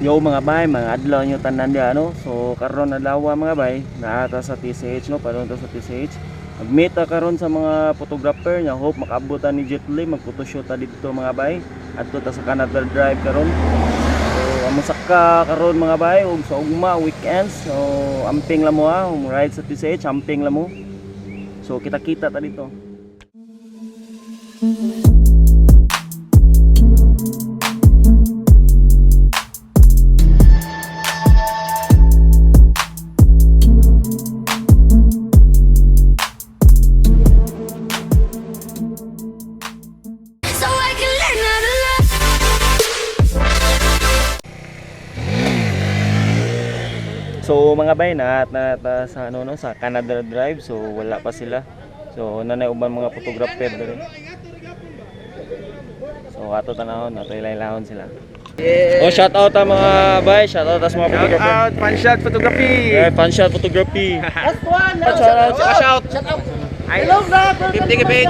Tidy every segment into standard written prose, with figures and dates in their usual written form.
Yo mga bay, mga adlaw nyo tanan diha, no. So karon adlaw mga bay, naa ta sa TCH, no, padung ta sa TCH. Mag-meet ta karon sa mga photographer nya, hope makaabot ta ni Jet Li, mag-photoshoot ta didto mga bay. Adto ta sa Canada Drive karon. So among saka karon mga bay ug sa ugma weekends. So amping lang mo ha, um, ride sa TCH, amping lang mo. So kita-kita ta dito. So I can learn how to love. So mga bay, na na, na sa ano no, sa Canada Drive, so wala pa sila. So nanay uban mga photographer dere. So ato tanahon, ato ilaylahon sila. Oh, shout out ta mga bay, shout out ta sa mga Shout photographer. out, Fun Shot Photography! Yeah, fun shot photography. Last one. Shout out, Shout out! Shout out! Hello, vlog! 50 page!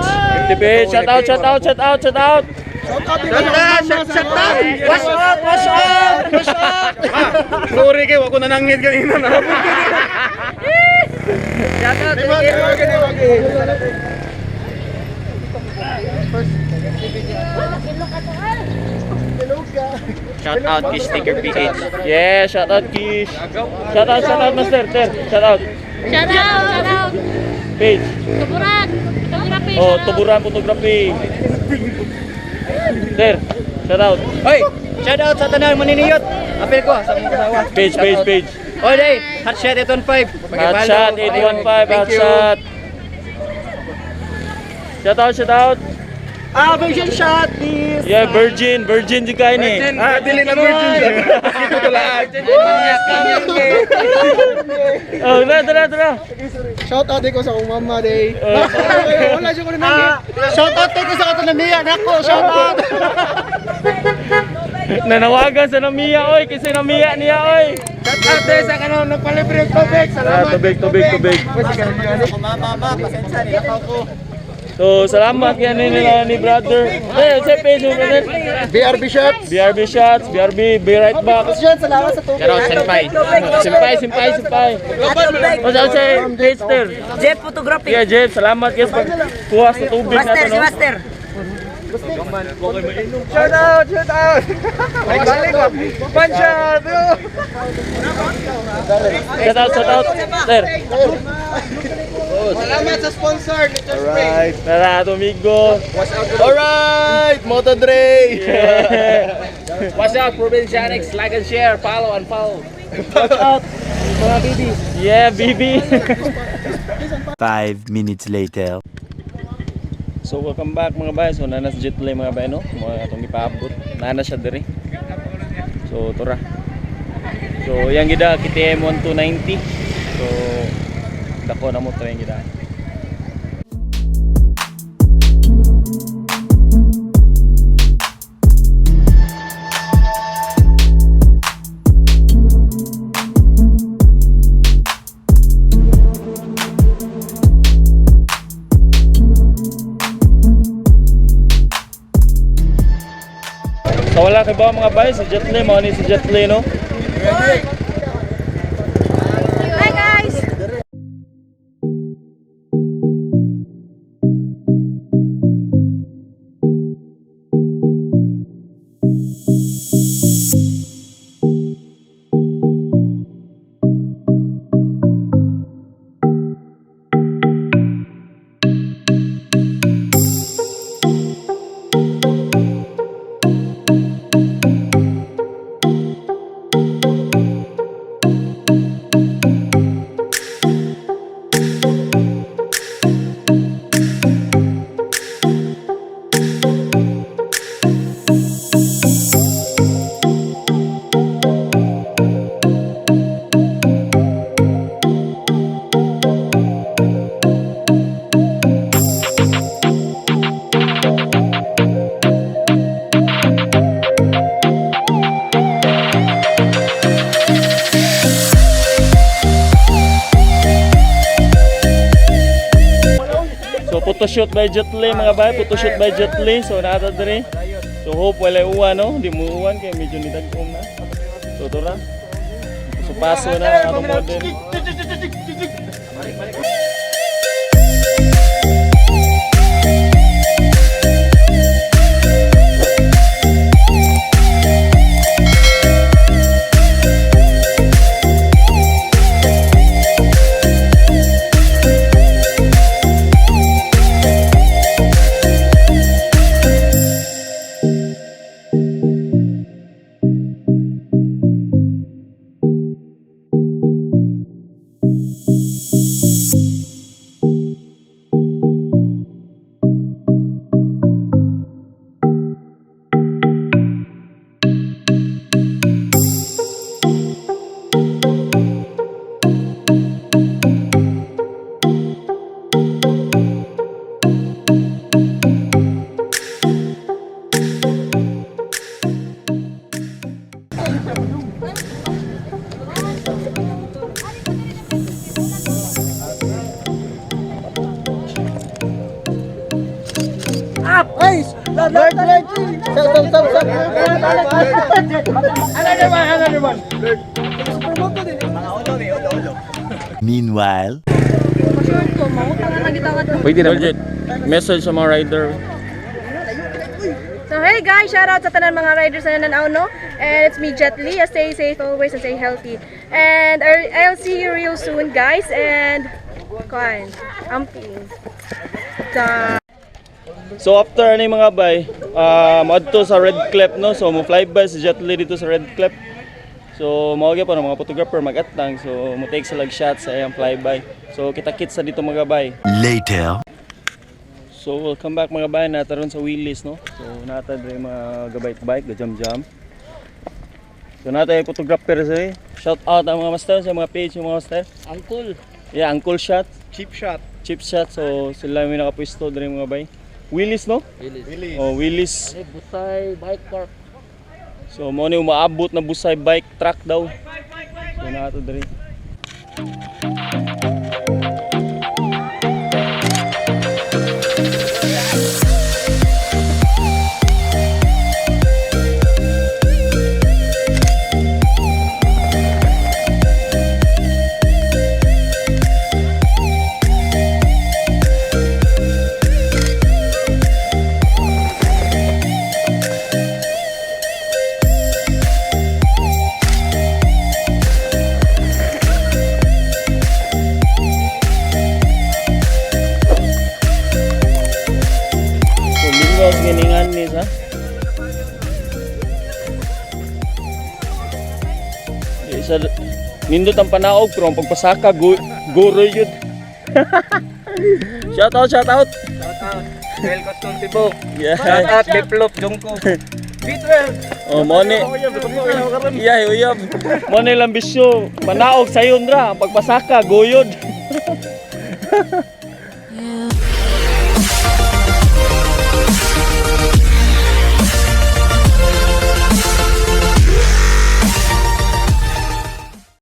Page, shout out, shout out, shout out, shout out. Shout out! Shout out! Wash out! Wash out! Wash out! Sorry kayo, ako nanangit kanina na. Shout out! Shout out kay Sticker PH. Yeah, shout out Kish. Shout out, shout out Master, ter, shout out. Shout out, shout out. Page. Tuburan. Photography. Oh, Tuburan Photography. Ter, shout out. Hoy! Shout out sa tanan maniniyot. Apil ko sa mga asawa. Page, page, page. Oy, day, Hot Shot 815. Hot shot, 815, hot shot. Shout out, shout out. Ah, virgin shot, please. Yeah, virgin, virgin di kayo ni. Ah, dili na virgin siya. Dito tulaan. Oh, tara, tara, tara. Shout out ko sa akong mama day. Oh. Wala siya ko rin. Shout out kay ko sa katanamiya nako, shout out. Nanawagan sa namiya, oy, kasi namiya niya, oy. Shout out din sa kanon nagpalibre ng tubig. Ah, Salamat. tubig, tubig, tubig. Mama, mama, pasensya nilakaw ko. So, salamat kaya ni nila ni brother. Eh, sa page mo, brother. BRB shots. BRB shots, BRB, be right back. Shot, salamat sa tubig. Shout out Senpai. Simpay, simpay, simpay. O, sa sa page ter. Jeff Photography. Yeah, Jeff, salamat guys pag kuha sa tubig Master, nato, si no. Master. Shout out! Shout out! Balik ba? Fun Shot! Shout out, shout out. Ter. Salamat sa sponsor, Nature Spring. Alright. Tara, amigo. Alright, Moto Dre. Yeah. Watch out Provincianix, like and share, follow and follow. Yeah, BB. 5 minutes later. So welcome back mga bay. So nanas jet play mga bay no. Mga atong gipaabot. Nana siya diri. So tura. So yang gida KTM 1290. So dako na mo to yang gida. So wala kay ba mga bay si Jet Li mao ni si Jet Li no. Hi guys. So photoshoot by Jet Li mga bay, photoshoot by Jet Li. So naata diri. So hope wala uwan no, di mo uwan kay medyo nitag-om na. So tura. So paso na ang atong model. Ay! Lord, Lord! Stop, stop, stop! Another one, another one! Meanwhile. Pwede na. Message sa mga rider. So hey guys, shout out sa tanan mga riders na nananaw, no? And it's me, Jet Li. Stay safe always and stay healthy. And I'll see you real soon, guys. And kuan, amping. Ta. So after ani mga bay, moadto sa Red Cliff, no. So mo flyby si Jet Li dito sa Red Cliff. So mao gyud pa ng mga photographer magatang, so mo take sila shot sa iyang flyby. So kita-kits sa dito mga bay. Later. So welcome back mga bay, nata ron sa Willis, no. So nata dre mga gabike bike, ga jam jam. So nata yung photographer sa eh. Shout out ang mga master sa mga page yung mga master. Uncle. Yeah, Uncle Shot, Cheap shot. Cheap Shot. So sila may nakapwesto dre mga bay. Willis, no? Willis. Oh, Willis. Busay Bike Park. So mo ni umaabot na busay bike truck daw. So na ato diri. So mingaw sa giningan ni sa. Di sa nindot ang panaog pero ang pagpasaka guro yun. Shout out, shout out. Shout out. Well, Custom Cebu. Yeah. Shout out, Biplop, Jungko. B12. Oh, mo ni. Yeah, uyab. Mo ni lang bisyo. Panaog sayon ra ang pagpasaka guyod.